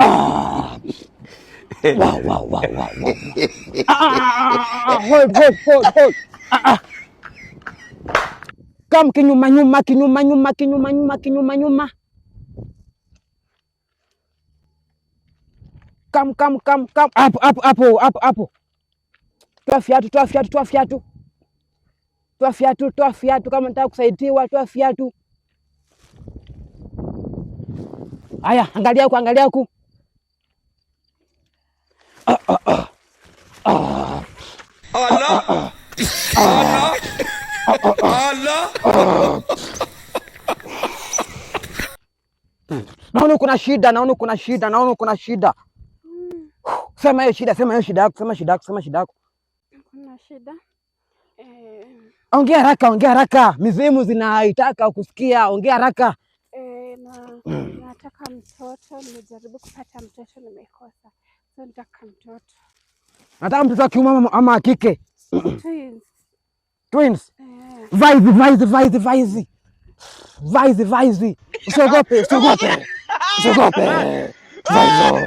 Ah. Wow, wow, wow, wow, wow. Ah, ah, ah, ah, hold, hold, hold, hold. Ah, ah. Come kinyuma nyuma, kinyuma nyuma, kinyuma nyuma, kinyuma nyuma. Come, come, come, come. Hapo, hapo, hapo, hapo, hapo. Toa viatu, toa viatu, toa viatu. Toa viatu, toa viatu kama nataka kusaidiwa, toa viatu. Haya, angalia huku, angalia huku. Allah. Allah. Allah. Naona kuna shida, naona kuna shida, naona kuna shida. Sema hiyo shida, sema hiyo shida yako, sema shida yako, sema shida yako. Kuna shida. Ongea haraka, ongea haraka. Mizimu zinaitaka kusikia, ongea haraka. Na nataka mtoto, nimejaribu kupata mtoto nimekosa. So nataka mtoto. Nataka mtoto wa kiume ama wa kike? Twins. Twins. Eh. Vaizi, vaizi, vaizi, vaizi. Vaizi, vaizi. Usiogope, usiogope. Usiogope. Vaizo.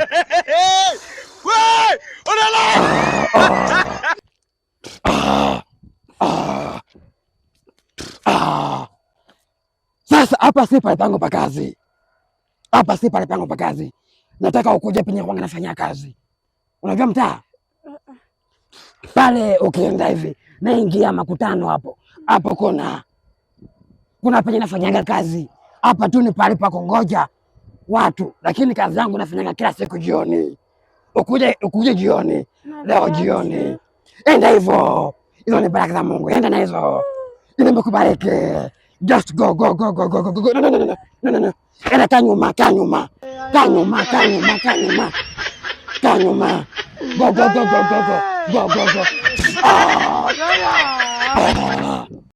Sasa hapa si pale pangu pa kazi. Hapa si pale pangu pa kazi. Nataka ukuje penye kwangu nafanya kazi. Unajua mtaa? Pale ukienda hivi naingia makutano hapo. Hapo kuna penye nafanyaga kazi. Hapa tu ni pale pa kungoja watu, lakini kazi yangu nafanyaga kila siku jioni. Ukuje jioni, Na leo viatu. Jioni. Enda hivyo. Hizo ni baraka za Mungu. Enda na hizo. Ili Mungu. Just go, go, go, go, go, go, go. No, no, no, no, no, no, no. Enda kanyuma, kanyuma. Kanyuma, kanyuma, kanyuma. Kanyuma. Go, go, go, go, go, go. Go, go, go.